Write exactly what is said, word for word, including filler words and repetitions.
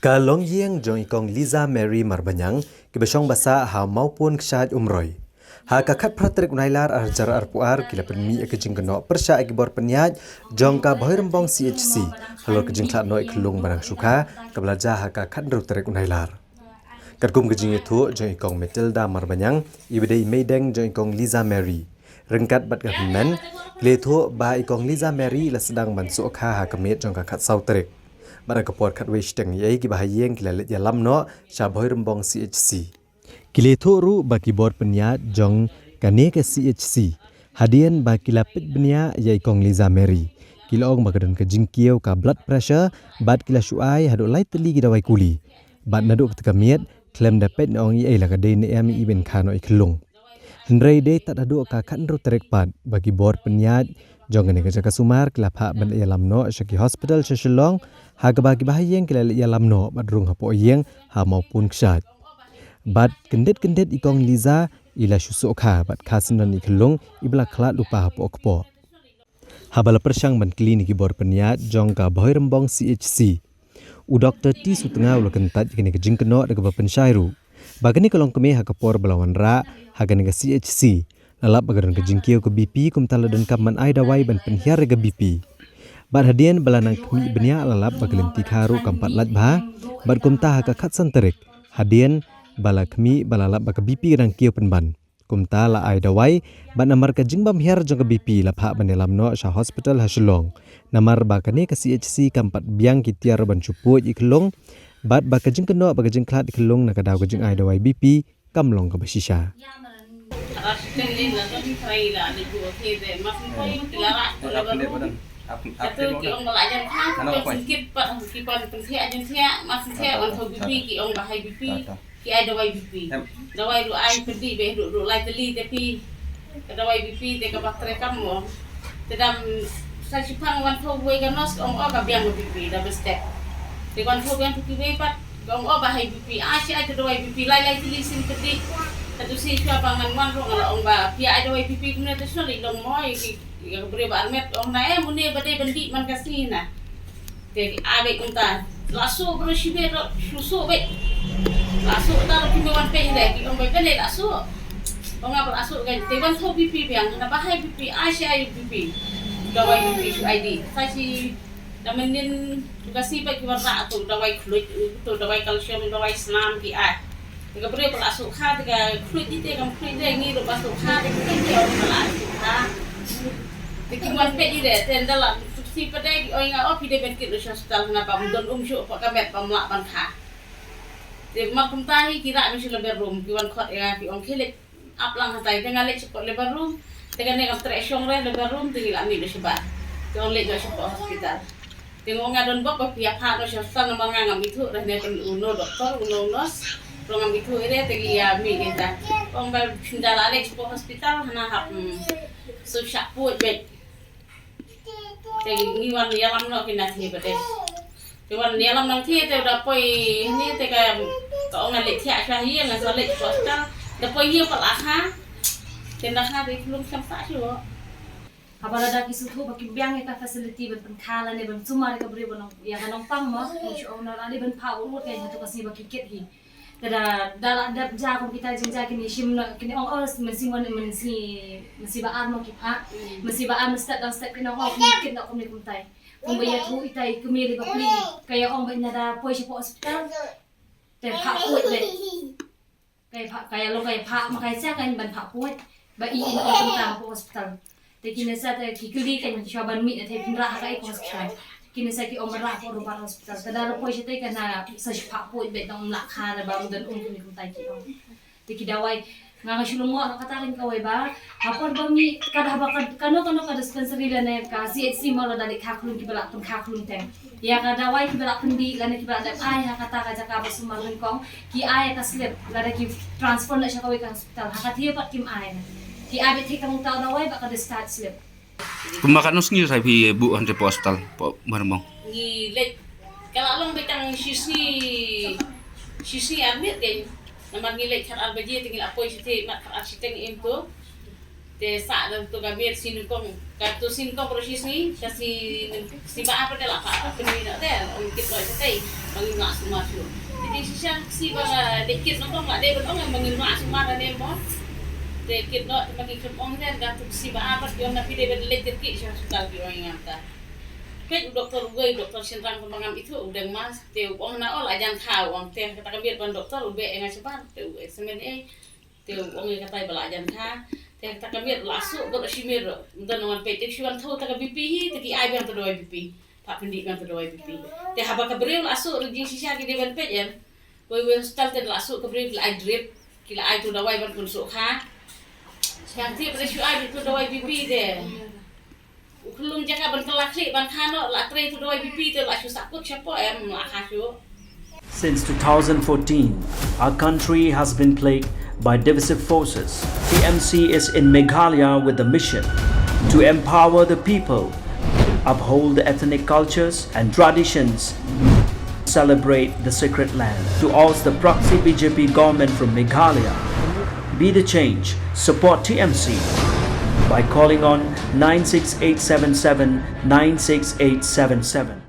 Ka longïing jong i Kong Liza Mary Marbaniang, kiba shong basah ha Mawpun Kshaid Umroi. Ha ka khatphra tarik u Nailar arhajar arphew ar ki la pynmih ïa ka jingkynnoh pyrshah ïa ki bor pynïaid jong ka Bhoirymbong C H C halor ka jingkhlad noh ïa i khyllung ba nang shu kha, kaba la jia ha ka khathynriew tarik u Nailar. Katkum ka jingïathuh jong i Kong Matilda Marbaniang, iba dei i meideng jong i Kong Liza Mary, ryngkat bad ka hynmen, ki la ïathuh ba i Kong Liza Mary la sdang ban soh kha ha ka miet jong ka khatsaw tarik. Bad ha ka por khatwei shiteng eiei, kiba ha ïing ki la leit ïalam noh sha Bhoirymbong C H C. Ki la ïathuh ruh ba ki bor pynïaid jong kane ka C H C, hadien ba ki la peit bniah ïa i Kong Liza Mary, ki la ong ba ka don ka jingkiew ka blood pressure, bad ki la shu ai haduh lai tylli ki dawai kuli. Bad naduh kata ka miet, khlem da peit ne ong eiei la ka dei ne em ïa i ban kha noh ïa i khyllung. Hynrei dei tad haduh ka khathynriew tarik pat ba ki bor pynïaid jong kane ka jaka sumar ki la phah ban ïalam noh sha ki hospital sha Shillong, ha kaba kiba ha ïing ki la leit ïalam noh bad rung hapoh ïing ha Mawpun Kshaid. Bad kyndit kyndit i Kong Liza i la shu soh kha bad kha syndon ïa i khyllung iba la khlad lypa hapoh kpoh. Haba la pyrshang ban kylli na ki bor pynïaid jong ka Bhoirymbong C H C, u Doktor T Sutnga u la kyntait ïa kane ka jingkynnoh da kaba pynshai ruh ba kane ka long kmie ha ka por ba la wanrah ha kane ka C H C. La lap ba ka don ka jingkiew ka B P, kumta la donkam ban ai dawai ban pynhiar ïa ka B P. Bad hadien ba la nang khmih bniah la lap ba ka lynti kha ruh kam pat lait bha. Bad kumta ha ka khatsan tarik, hadien ba la khmih ba la lap ba ka B P ka dang kiew pynban, kumta la ai dawai, bad namar ka jingbym hiar jong ka B P la phah ban ïalam noh sha hospital ha Shillong. Namar ba kane ka C H C kam pat biang ki tiar ban shu puid ïa i khyllung, bad ba ka jingkynnoh ba ka jingkhlad ïa i khyllung na ka daw ka jingai dawai B P kam long kaba shisha. Ki ai dawai B P. Em. Dawai ruh ai pynti beh ruh ruh lai tylli te phi. Ka dawai B P te kaba trei kam mo. Te dang sa shipang wan tho wei ka nos ka ong o ka biang B P double step. Te wan tho biang phi wei pat ka ong o ba hai B P. Ai shi ai ka dawai B P lai lai tylli sien pynti. Ka tu si shwa ba ngan wan ruh nga la ong ba phi ai dawai B P kumne te shwa li long mo ïa ki, ïa ka briew ba armet ong na eh mune ba dei ban dih man ka sngi na. Te a bek kumta. La suk bro shi bek ro shu suk bek. La suk ta ro kine wan pei de ki ong bek pele la suk. Ong ap la suk kan te wan tho B P biang na ba hai B P ai shi ai B P. Dawai B P shu ai di. Sa shi da mendin tu ka si bek ki wan ra tu dawai khluit tu dawai calcium dawai snam ki ai. Te ka briew ba la suk kha te ka khluit di te kam khluit de ngi ruh ba suk kha te ki ong ba la suk kha. Te ki wan peit i de te nda la si pat de ki ong nga o phi de ban kit lut sha hospital na bam don um shuh pat ka met bam lah ban kha. Te ma kumta hi ki rak mih sha labor room ki wan khot ïa nga ki ong khie leit ap lang hatai te nga leit sha labor room. Te kane kam treh shong re labor room te ngi la mih lut sha bar. Te ong leit lut sha hospital. Te nga ong nga don bok ba phi ïa phah noh sha hospital namar nga ngam ithuh re ne pen uno doktor uno nurse. Ruh ngam ithuh re te ki ïa mih kita. Ong ba phin da la leit sha hospital hana hap, mm, shu shah puid beit. Te ngi wan ïalam noh ki na thie ba te. Te wan ïalam nang thie te da poi hynne te ka, ka ong nga leit thiah sha hi nga sa leit sha hospital. Da poi hi pat la kha. Te na kha te ki lum sam sa shu. Haba lada ki sngewthuh ba ki biang ïa ka facility ban pynkha lane ban sumar ïa ka briew ba nong ïa ka nongpang mo, ki shu ong na lade ban phah urut ïa hato ka sngi ba ki kit hi. Te da da la dep ja kum kita jingjia kine shim na kine ong oh mynsiem wan mynsiem mynsiem ba ar mo ki phah. Mynsiem ba ar mynstep dang step kine ong oh kine kit na kumne kumtai. Kumba ïathuh itai kmie li ba pli ka ïa ong ba ina da poi sha pdeng hospital. Te phah puid leh. Ka ïa phah, ka ïa long ka ïa phah, ma ka ïa sa ka ïa ban phah puid. Ba i in ong kumta hapoh hospital. Te kine sa te ki kylli ka ïa shuwa ban mih na te pynrah ha ka ïa ka hospital. Kine sa ki ong ban rah hapoh Robert Hospital. Te da la poi shatei ka na sa shu phah puid beit dang ym lah kha da ba ym don um kine kumta ki ong. Te ki dawai nga nga shu lyngngoh na kata ka ïa kawei ba. Ha por ba mih ka da ba ka, kano kano ka dispensary lane ka C H C mo la da leit kha khlum kiba la pynkha khlum te. Ïa ka dawai kiba la pyndih lane kiba la dep ai ha kata ka jaka ba sumar nyngkong, ki ai ka slip lada ki transfer noh sha kawei ka hospital, ha ka thie pat kim ai. Ki ai beit thik ka mut ka dawai bad ka discharge slip. Kumba katno sngi sa phi buh hangtei hapoh hospital, hapoh Bhoirymbong? Ngi leit, ka la long beit tang shisngi, shisngi admit dei. Namar ngi leit khatar baje te ngi la poi shitei, mat khatar shiteng im to. Te sah da to ka miet shi nyngkong, ka to shi nyngkong baroh shi sngi, ka shi nyngkong shi ba pat te la pha pynmih noh te, ong kit noh shatei, ba ngim lah sumar shuh. Te shisha shi ba dei kit nyngkong la dei ban ong ba ngim lah sumar ne mo. Te kit noh te ma ki khlem ong te ka to shi ba pat ki ong na phi dei ban leit kyrkieh sha hospital ki ong ïa nga mynta. Peit u doktor uwei, u doktor shynrang kumba ngam ithuh, u deng mask, te u ong na o la jan kha, u ong te kata ka miet ban doktor u beh ïa nga shabar, te u examine ei. Te u ong ïa katai ba la jan kha. Te kata ka miet la suk baroh shi miet ruh. Ym don wan peit te shu wan thaw ta ka B P hi, te ki ai biang ta dawai B P. Pha pyndih biang ta dawai B P. Te haba ka briew la suk ruh jingshisha ki dei ban peit em. Wei wei hospital te la suk ka briew ki la ai drip. Ki la ai tu dawai ban pynsuk kha. Biang te ba shu ai tu dawai B P te. U khlung jaka ban kylla khlieh ban kha noh la trei tu dawai B P te la shu sah kut shapoh em la kha shuh. Since two thousand fourteen, our country has been plagued by divisive forces. T M C is in Meghalaya with the mission to empower the people, uphold the ethnic cultures and traditions, celebrate the sacred land. To oust the proxy B J P government from Meghalaya, be the change. Support T M C by calling on nine six eight seven seven nine six eight seven seven.